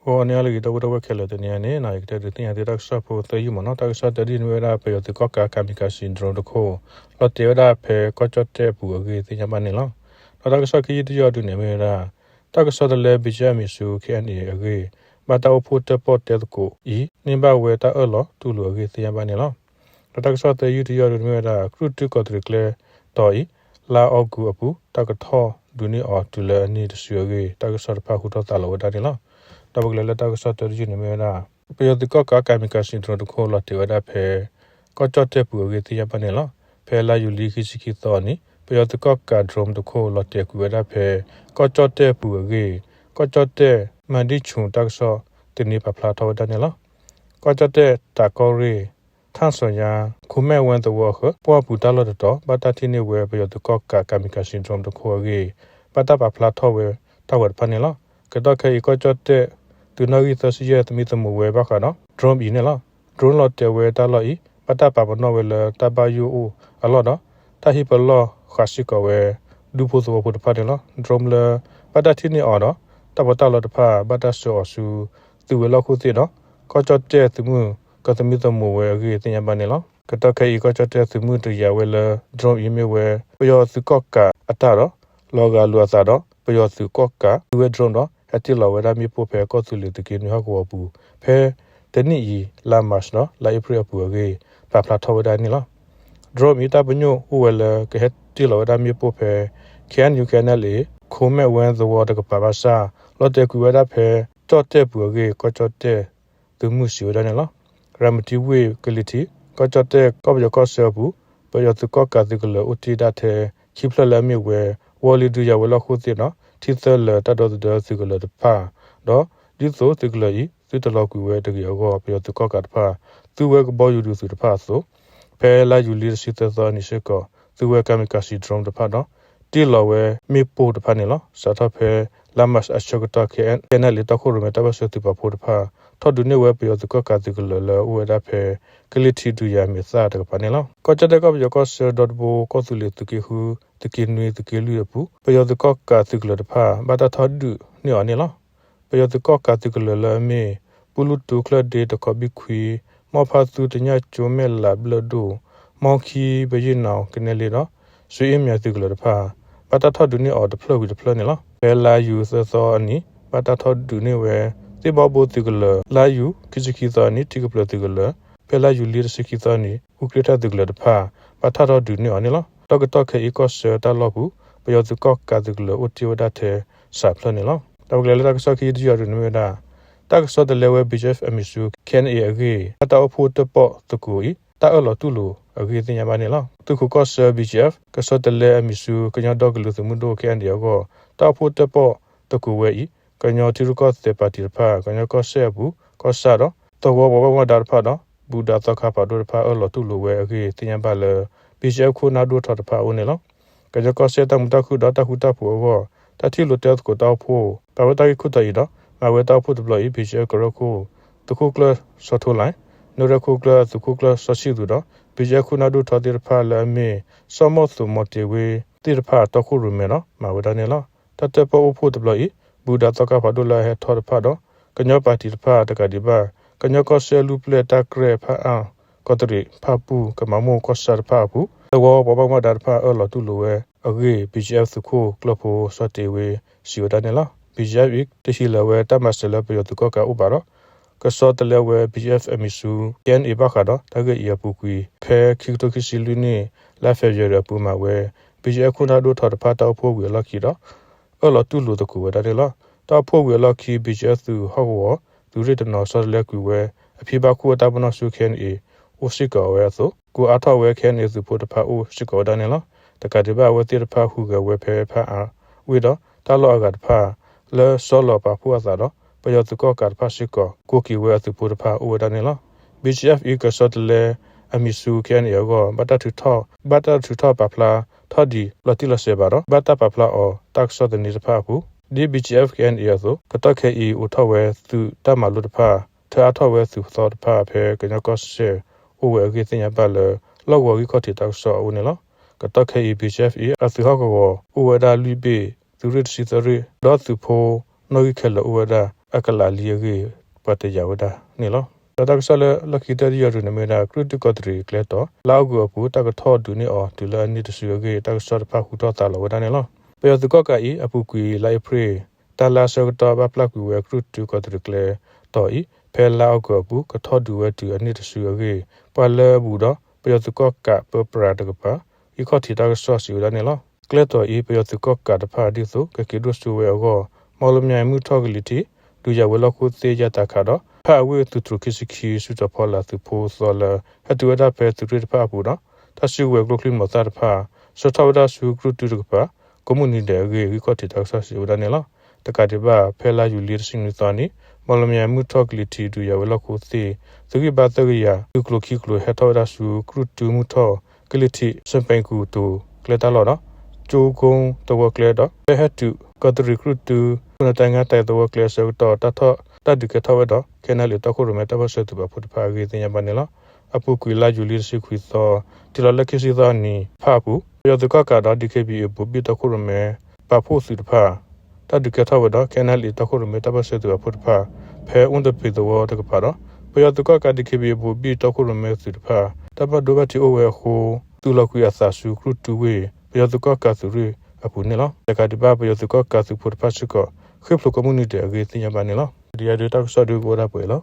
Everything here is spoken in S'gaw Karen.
ဂီၤနံၤအါလၢအဂ့ၤ ဒီပုၢ်ဝဲၢ်ခဲလၢာ်, တနံၤအံၤန့ၣ် ယကတဲဒုးသ့ၣ်ညါသုတၢ်ကစီၣ်ဖိသၢယုၢ်မ့ၢ်နီၤ. တၢ်ကစီၣ်တၢတယုၢ်န့ၣ်မ့ၢ်ဝဲဒၣ် ပယီၤသုးကီၣ်ကး kamikaze drone တခိၣ် လီၤတဲာ်ဝဲဒၣ်ဖဲကီၢ်ကၠီၣ်တဲၣ်အပူၤအဂ့ၢ်သ့ၣ်ညါဘၣ်န့ၣ်လီၤ. ဒီးတၢ်ကစီၣ်ခံယုၢ်တယုၢ်အံၤဒုးန့ၣ်မ့ၢ်ဝဲဒၣ် တၢ်ကစီၣ်တလဲ BGF အမံၤဆူ KNA အဂ့ၢ် ဘၣ်တၢ်အိၣ်ဖှိၣ်တၢၣ်ပီၣ်တဲသကိးအံၤ န့ၢ်ဘၣ်ဝဲတၢ်အၢၣ်လီၤတူၢ်လိာ်အဂ့ၢ်သ့ၣ်ညါဘၣ်န့ၣ်လီၤ. ဒီးတၢ်ကစီၣ်သၢယုၢ်တယုၢ်အံၤဒုးန့ၣ်မ့ၢ်ဝဲဒၣ် ကြုၢ်တုၢ်ကီးတရံးကျဲတီၤအံၤ လါအီကူးအပူၤ တၢ်ကထီၣ်ဒုးန့ၢ်အီၤတုၤလၢအနံၣ်တစုအဂ့ၢ် တၢ်ကစီၣ်တဖၣ်ဟူထီၣ်သါလီၤဝဲဒၣ်န့ၣ်လီၤ. ဒီးပကလဲၤလၢတၢ်ကစီၣ်တၢတယုၢ်န့ၣ်မ့ၢ်ဝဲဒၣ် ပယီၤသုးကီၣ်ကး kamikaze drone တခိၣ်လီၤတဲာ်ဝဲဒၣ်ဖဲ ကီၢ်ကၠီၣ်တဲၣ်ပူၤအဂ့ၢ်သ့ၣ်ညါဘၣ်န့ၣ်လီၤ. ဖဲလါယူၤလံခံဆံခံသီအနံၤ ပယီၤသုးကီၣ်ကး drone တခိၣ်လီၤတဲာ်ကွံာ်ဝဲဒၣ်ဖဲ ကီၢ်ကၠီၣ်တဲၣ်ပူၤအဂ့ၢ် ကီၢ်ကၠီၣ်တဲၣ် မၤဒံၣ်ဆူၣ် တၢ်ကစီၣ်တနံၤပာ်ဖျါထီၣ်ဝဲဒၣ်န့ၣ်လီၤ. ကီၢ်ကၠီၣ်တဲၣ် တၢ်ကီၢ်ရ့ၣ် ထၣ်စီၤယါ ခိၣ်မဲၣ်ဝဲသဝီအဃၢၤ ပှၢ်ပူၤတၢ်လီၢ်တတီၤ ဘၣ်တၢ်ထံၣ်န့ၢ်ဝဲပယီၤသုးကီၣ်ကး kamikaze drone တခိၣ်အဂ့ၢ် ဘၣ်တၢ်ပာ်ဖျါထီၣ်ဝဲတၢ်ဝဲတဖၣ်န့ၣ်လီၤ. ကတီၢ်ခဲအံၤ ကီၢ်ကၠီၣ်တဲၣ် သုးနီၣ်ဂံၢ်သၢဆံယဲၢ် သမံသမိးဝဲဘၣ်ဃးဒီး drone အံၤန့ၣ်လီၤ. drone လီၤတဲာ်ဝဲတၢ်လီၢ်အံၤ ဘၣ်တၢ်ပာ်ပနီၣ်ဝဲလၢတၢ်ဘၣ်ယိၣ်အိၣ်အလီၢ်ဒီး တၢ်ဟ့ၣ်ပလီၢ်ဃာ်စ့ၢ်ကီးဝဲ ဒူဖိသဝီဖိတဖၣ်န့ၣ်လီၤ. drone လၢ ဘၣ်တၢ်ထံၣ်န့ၢ်အီၤဒီး တၢ်ပီးတၢ်လီတဖၣ် ဘၣ်တၢ်ဆှၢအီၤဆူ သုးဝဲၤလီၢ်ခိၣ်သ့ၣ်ဒီး ကီၢ်ကၠီၣ်တဲၣ်သုးမုၢ် ကသမံသမိးဝဲအဂ့ၢ်သ့ၣ်ညါဘၣ်န့ၣ်လီၤ. ကတီၢ်ခဲအံၤ ကီၢ်ကၠီၣ်တဲၣ်သုးမုၢ်တယာ်ဝဲလၢ drone အံၤမ့ၢ်ဝဲ ပယီၤသုးကီၣ်ကးအတၢ်ဒီး လီၤဂာ်လိာ်အသးဒီး ပယီၤသုးကီၣ်ကး သူဝဲ drone ဒီး ဟဲတ့ၢ်လီၤဝဲဒၣ်မ့ၣ်ပိၢ်ဖဲ ကီၢ်သူလ့ၤသုးက့နွံဟီၣ်ကဝီၤပူၤ ဖဲတနံၣ်အံၤ လါမၢ်ၡးဒီး လါအ့ဖြ့ၣ်အပူၤအဂ့ၢ် ပာ်ဖျါထီၣ်ဝဲဒၣ်န့ၣ်လီၤ. drone အံၤတၢ်ပညိၣ်အိၣ်ဝဲလၢ ကဟဲတ့ၢ်လီၤဝဲဒၣ်မ့ၣ်ပိၢ်ဖဲ KNU KNLA ခိၣ်မဲၣ်ဝဲသဝီတကပၤဘၣ်ဆၣ် လီၤတဲာ်ကွံာ်ဝဲဒၣ်ဖဲ ကၠီၣ်တဲၣ်ပူၤအဂ့ၢ် ကီၢ်ကၠီၣ်တဲၣ်သုးမုၢ်စံးဝဲဒၣ်န့ၣ်လီၤ. ရၤမတံဝ့ၢ်ကလံၤထံး ကီၢ်ကၠီၣ်တဲၣ်ကီၢ်ပယီၤကီၢ်ဆၢအပူၤ ပယီၤသုးကီၣ်ကးသုးကလၢၤအိၣ်တ့ၢ်ဒၣ်ထဲ ခံဖျၢၣ်လၢအမ့ၢ်ဝဲ ဝီၤလံၤဒုးယၤဝဲၤလီၢ်ခိၣ်သ့ၣ်ဒီး ထံသၢလၢၤတၢ်ဒီသဒၢသုးကလၢၤတဖၣ် ဒီးဒ်သိးသုးကလၢၤအံၤ သုတလီၤကွံာ်ဝဲတဂ့ၤအဂီၢ် ပယီၤသုးကီၣ်ကးတဖၣ် သူဝဲကဘီယူၤဒုးသုးတဖၣ်အသိး ဖဲလါယူၤလံတဆံသၢသီအနံၤစ့ၢ်ကီး သူဝဲ kamikaze drone တဖၣ်ဒီး တ့ၢ်လီၤဝဲမ့ၣ်ပိၢ်တဖၣ်န့ၣ်လီၤ. စးထီၣ်ဖဲလါမၢ်ၡးအဆၢကတီၢ် KNLA တီခိၣ်ရိၣ်မဲတၢ်ပၢၢ်ဆၢသုးပာ်ဖှိၣ်တဖၣ် ထီၣ်ဒုးန့ၢ်ဝဲပယီၤသုးကီၣ်ကးသုးကလၢၤလၢအအိၣ်ဝဲဒၣ်ဖဲ ကလံၤထံးဒုးယၤမဲာ်သၣ်တကပၤန့ၣ်လီၤ. ကီၢ်ကၠီၣ်တဲၣ်ကီၢ်ပယီၤကီၢ်ဆၢဒီတဘိ ကီၢ်သူလ့ၤသုးက့ဃု သုးက့နွံ သုးက့လွံၢ်အပူၤ ပယီၤသုးကီၣ်ကးသုးကလၢၤတဖၣ် ဘၣ်တၢ်ထီၣ်ဒုးန့ၢ်အီၤန့ၣ်လီၤ. ပယီၤသုးကီၣ်ကးသုးကလၢၤလၢအမ့ၢ် ပူလူတူချၢၣ်ဒ့တခီဘံၣ်ခွံ မီၣ်ဖးသူတညၣ်ကၠိမဲၣ်လးဘျၢၣ်ဒိၣ် မီၣ်ခံဘယ့ၣ်နီၤကနဲလ့ဒီး စွ့အ့ၣ်မၠးသုးကလၢၤတဖၣ် ဘၣ်တၢ်ထီၣ်ဒုးန့ၢ်အီၤတဖျၢၣ်ဝံၤတဖျၢၣ်န့ၣ်လီၤ. ဖဲလါယူၤသၢသီအနံၤ ဘၣ်တၢ်ထီၣ်ဒုးန့ၢ်ဝဲ သ့ၣ်ဘီဘိသုးကလၢၤ လါယူၤခံဆံခံသီအနံၤ ထံကပျၢၤသုးကလၢၤ ဖဲလါယူၤလံတဆံခံသီအနံၤ အူကြ့ၣ်ထၣ်သုးကလၢၤတဖၣ် ဘၣ်တၢ်ထီၣ်ဒုးန့ၢ်အီၤန့ၣ်လီၤ. ဒီးကတီၢ်ခဲအံၤကီၢ်ဆၢတၢ်လီၢ်ပူၤ ပယီၤသုးကီၣ်ကးသုးကလၢၤအိၣ်တ့ၢ်ဝဲဒၣ်ထဲစးဖျၢၣ်န့ၣ်လီၤ. ဒီးပကလဲၤလၢတၢ်ကစီၣ်ခံယုၢ်တယုၢ်အံၤဒုးန့ၣ်မ့ၢ်ဝဲဒၣ် တၢ်ကစီၣ်တလဲဝဲ BGF အမံၤဆူ KNA အဂ့ၢ် ဘၣ်တၢ်အိၣ်ဖှိၣ်တၢၣ်ပီၣ်သကိးအံၤ တၢ်အၢၣ်လီၤတူၢ်လိာ်အဂ့ၢ်သ့ၣ်ညါဘၣ်န့ၣ်လီၤ. သုးခိးကီၢ်ဆၢ BGF ကစီၣ်တလဲအမံၤဆူ ကညီဒီကလုာ်သုးမုၢ်ဒိၣ် KNDO အဂီၢ် တၢ်အိၣ်ဖှိၣ်တၢၣ်ပီၣ်သကိးဝဲအံၤ ကညီထံရူၢ်ကီၢ်သဲးပၣ်တံၣ်တဖၣ် ကညီကီၢ်စဲၣ်အပူၤ ကီၢ်ဆၣ်ဒီး သဝီပှၤဘၣ်မူဘၣ်ဒါတဖၣ်ဒီး ဘူၣ်ဒးသီခါဖးဒိၣ်တဖၣ်အၢၣ်လီၤတူၢ်လိာ်ဝဲအဂ့ၢ်သ့ၣ်ညါဘၣ်လၢ BGF ခိၣ်နၢ်ဒိၣ်ထီတဖၣ်အအိၣ်န့ၣ်လီၤ. ကညီကီၢ်စဲၣ်တၢ်မုာ်တၢ်ခုၣ်ဒီးတၢ်ဃူတၢ်ဖိးအဂီၢ် တၢ်ထံၣ်လိာ်တဲသကိးတၢ်အိၣ်ဖှိၣ် ပာ်ဝဲတၢ်ဂ့ၢ်ခိၣ်တီအံၤဒီး မၤဝဲတၢ်အိၣ်ဖှိၣ်တဘျီအံၤ BGF ကရၢခိၣ် သုးခိၣ်ကျၢၢ်စီၤထိလၣ်, နရၢၢ်ခိၣ်ကျၢၢ်အသုးခိၣ်ကျၢၢ်စီၤဆံၣ်သူးဒီး BGF ခိၣ်နၢ်ဒိၣ်ထီသ့ၣ်တဖၣ်လၢအမ့ၢ် စီၤမီၢ်သိးမီၤတ့ၤဝ့ သ့ၣ်တဖၣ်တီခိၣ်ရိၣ်မဲဒီး မၤဝဲဒၣ်န့ၣ်လီၤ. တၢ်တၢၣ်ပီၣ်အိၣ်ဖှိၣ်တဘျီအံၤ ဘူၣ်ဒးသီခါဖးဒိၣ်လၢအဟဲထီၣ်တဖၣ်ဒီး ကညီပၣ်တံၣ်တဖၣ်တကးဒံးဘၣ် ကညီကီၢ်စဲၣ်လူၢ်ပျဲၢ်တၢ်ကြဲၢ်ဖၣ်အၣ် ကီးတရံးဖၣ်ပူၣ် ကမၤမိၢ်ကီၢ်ဆၣ်တဖၣ်အပူၤ သဝီပှၤဘၣ်မူဘၣ်ဒါတဖၣ်အၢၣ်လီၤတူၢ်လိာ်ဝဲအဂ့ၢ် BGF သုးခိၣ်ကျၢၢ်ဖိစီၤတ့ၤဝ့ စံးဝဲဒၣ်န့ၣ်လီၤ. BGF အံၤ တဟံးလီၤဝဲတၢ်မၤစၢၤလၢပယီၤသုးကီၣ်ကးအိၣ်ဘၣ်ဒီး ကစီၣ်တလဲဝဲ BGF အမံၤဆူ KNA ဘၣ်ဃးဒီးတၢ်ဂ့ၢ်အံၤအပူၤကွံာ် ဖဲခံကထိခံဆံလွံၢ်နံၣ် လါ February အပူၤမၤဝဲ BGF ခိၣ်နၢ်ဒိၣ်ထီတဖၣ်တၢ်အိၣ်ဖှိၣ်ဝံၤအလီၢ်ခံဒီး အၢၣ်လီၤတူၢ်လိာ်သကိးဝဲဒၣ်န့ၣ်လီၤ. တၢ်အိၣ်ဖှိၣ်ဝံၤအလီၢ်ခံ BGF သုးဟီၣ်ကဝီၤ သုးရ့ၣ်တနီၤ စီတလဲကွံာ်ဝဲ အဖံဘၣ်ခိၣ်အတၢ်ပနီၣ်ဆူ KNA အိၣ်စ့ၢ်ကီးဝဲအသိး ကိးအါထီၣ်ဝဲ KNA သုးဖိတဖၣ်အိၣ်စ့ၢ်ကီးဝဲဒၣ်န့ၣ်လီၤ. တကးဒံးဘၣ် အဝဲသ့ၣ်တဖၣ်ဟူးဂဲၤဝဲဖဲဖၣ်အၣ်ဝ့ၢ်ဒီး တၢ်လီၢ်အဂၤတဖၣ် လၢဆီလီၤပာ်ဖှိၣ်အသးဒီး ပယီၤသုးကီၣ်ကးတဖၣ်စ့ၢ်ကီး ကိးက့ၤဝဲအသုးဖိတဖၣ်အိၣ်ဝဲဒၣ်န့ၣ်လီၤ. BGF အံၤ ကစီၣ်တလဲအမံၤဆူ KNA အဂီၢ် ဘၣ်တၢ်ထုးထီၣ် ဘၣ်တၢ်ထုးထီၣ်ပာ်ဖျါထီၣ်ဒံးလီၤတံၢ်လီၤဆဲးဘၣ်ဒီး ဘၣ်တၢ်ပာ်ဖျါအီၤတၢ်ကစီၣ်သန့တဖၣ်အပူၤ ဒ် BGF KNA အသိး ကတီၢ်ခဲအံၤအိးထီၣ်ဝဲသုးတၢ်မၤလိတဖၣ် ထၢအါထီၣ်ဝဲသုးသီတဖၣ်ဖဲကညီကီၢ်စဲၣ် အိၣ်ဝဲအဂ့ၢ်သ့ၣ်ညါဘၣ်လၢ လီၢ်ကဝီၤဂံၢ်ခီၣ်ထံးတၢ်ကစီၣ်အအိၣ်န့ၣ်လီၤ. ကတီၢ်ခဲအံၤ BGF အံၤ အသုးဟီၣ်ကဝီၤအိၣ်ဝဲဒၣ်လွံၢ်ဘ့ၣ်, သုးရ့ၣ်တဆံသၢရ့ၣ်, ဒီးသုးဖိနီၣ်ဂံၢ်ခဲလၢာ်အိၣ်ဝဲဒၣ် အကလးလံအဂ့ၢ် ပှၤတယာ်ဝဲဒၣ်န့ၣ်လီၤ. ဒီးတၢ်ကစီၣ်လၢလီၢ်ခံတၢတယီၤတန့ၣ်မ့ၢ်ဝဲဒၣ် ကြုၢ်တုကီးတရံးကျဲတီၤ လါအီကူးအပူၤ တၢ်ကထီၣ်ဒုးန့ၢ်အီၤတုၤလၢအနံၣ်တစုအဂ့ၢ် တၢ်ကစီၣ်တဖၣ်ဟူထီၣ်သါလီၤဝဲဒၣ်န့ၣ်လီၤ. ပယီၤသုးကီၣ်ကးအံၤ အပူၤကွံာ်လါအ့ဖြ့ၣ် တၢ်လါဆၢကတီၢ်ဘၣ်ပျၢ်ကွံာ်ဝဲကြုၢ်တုကီးတရံးကျဲတီၤအံၤ ဖဲလါအီကူးအပူၤ ကထီၣ်ဒုးဝဲတုၤအနံၣ်တစုအဂ့ၢ် ပှၤလၢအဘူးဒီး ပယီၤသုးကီၣ်ကးပၢပြးတကပၤ ဂံၢ်ခီၣ်ထံးတၢ်ကစီၣ်စံးဝဲဒၣ်န့ၣ်လီၤ. ကျဲတီၤအံၤ ပယီၤသုးကီၣ်ကးတဖၣ်ဒ်သိး ကက့ၤဒိၣ်စိဝဲအဂီၢ် မီလမၠဲမုၢ်ထီၣ်ကလံၤထံး ဒုးယၤဝဲလီၢ်ခိၣ်သ့ၣ်ယၢ်တၢ်ခးဒီး ဖၣ်အဝ့ၢ်သုးတြိၤခံဆံခံ စုတီၤဖီလာ်သုးဖိသီလၢ ဟဲတုၤဝဲဒၣ်ဖဲသုးရ့ၣ်တဖၣ်အပူၤဒီး တၢ်စုကဝဲၤကျိချံမျိာ်သၣ်တဖၣ် ဆှၢထီၣ်ဝဲဒၣ်ဆူကြုၢ်တုတကပၤ ကိးမုၢ်နံၤဒဲးအဂ့ၢ် ဂံၢ်ခီၣ်ထံးတၢ်ကစီၣ်စံးဝဲဒၣ်န့ၣ်လီၤ. တကးဒံးဘၣ် ဖဲလါယူၤလံတဆံနွံသီန့ၣ် မီလမၠဲမုၢ်ထီၣ်ကလံၤထံး ဒုးယၤဝဲလီၢ်ခိၣ်သ့ၣ် သုးဂံၢ်ဘါသၢကယၤ သုးကျိၤခံကျိၤ ဟဲထီၣ်ဝဲဒၣ်ဆူကြုၢ်တုမုၢ်ထီၣ်ကလံၤထံး စပဲးကူၣ်တိၤကျဲတၢ်လီၢ်ဒီး ကၠိကိသဝီကျဲဒီး ဖဲဟဲတုၤ ကီးတရံးကြုၢ်တု ခိၣ်နၢတၢ်ညါတၢ်သဝီကျဲအဆၢကတီၢ် တၢ်ဒုးကဲထီၣ်ဝဲဒီး ခဲနလံးတီခိၣ်ရိၣ်မဲတၢ်ပၢၢ်ဆၢသုးပာ်ဖှိၣ်တဖၣ်အဂ့ၢ်သ့ၣ်ညါဘၣ်န့ၣ်လီၤ. အပူၤကွံာ်လါယူၤလံတဆံခွံသီ တုၤလီၤလၢခံဆံသီနံၤတဖၣ်အပူၤ ပယီၤသုးကီၣ်ကးဒီး DKBA ဘိၤဘံၣ်တီခိၣ်ရိၣ်မဲပာ်ဖှိၣ်သုးတဖၣ် တၢ်ဒုးကဲထီၣ်ဝဲဒီး ခဲနလံးတီခိၣ်ရိၣ်မဲတၢ်ပၢၢ်ဆၢသုးပာ်ဖှိၣ်တဖၣ် ဖဲအူတပ့ၤသဝီတကပၤဒီး ပယီၤသုးကီၣ်ကး DKBA ဘိၤဘံၣ်တီခိၣ်ရိၣ်မဲသုးတဖၣ် တၢ်ဘၣ်ဒိဘၣ်ထံးအိၣ်ဝဲအဃိ သုးလီၤကွံာ်အသးဆူကြုၢ်တုဝ့ၢ် ပယီၤသုးကီၣ်ကးသုးရ့ၣ်အပူၤန့ၣ်လီၤ. တကးဒံးဘၣ် ပယီၤသုးကီၣ်ကးသုးဖိတဖၣ်စ့ၢ်ကီး ဃ့ၢ်ဖျိးကိးမုၢ်နံၤဒဲးအဂ့ၢ်သ့ၣ်ညါဘၣ်န့ၣ်လီၤ. ဒ်အံၤဒုးတၢ်ကစီၣ်ဒုးကအိၣ်ဒၣ်ပှဲၤလီၤ.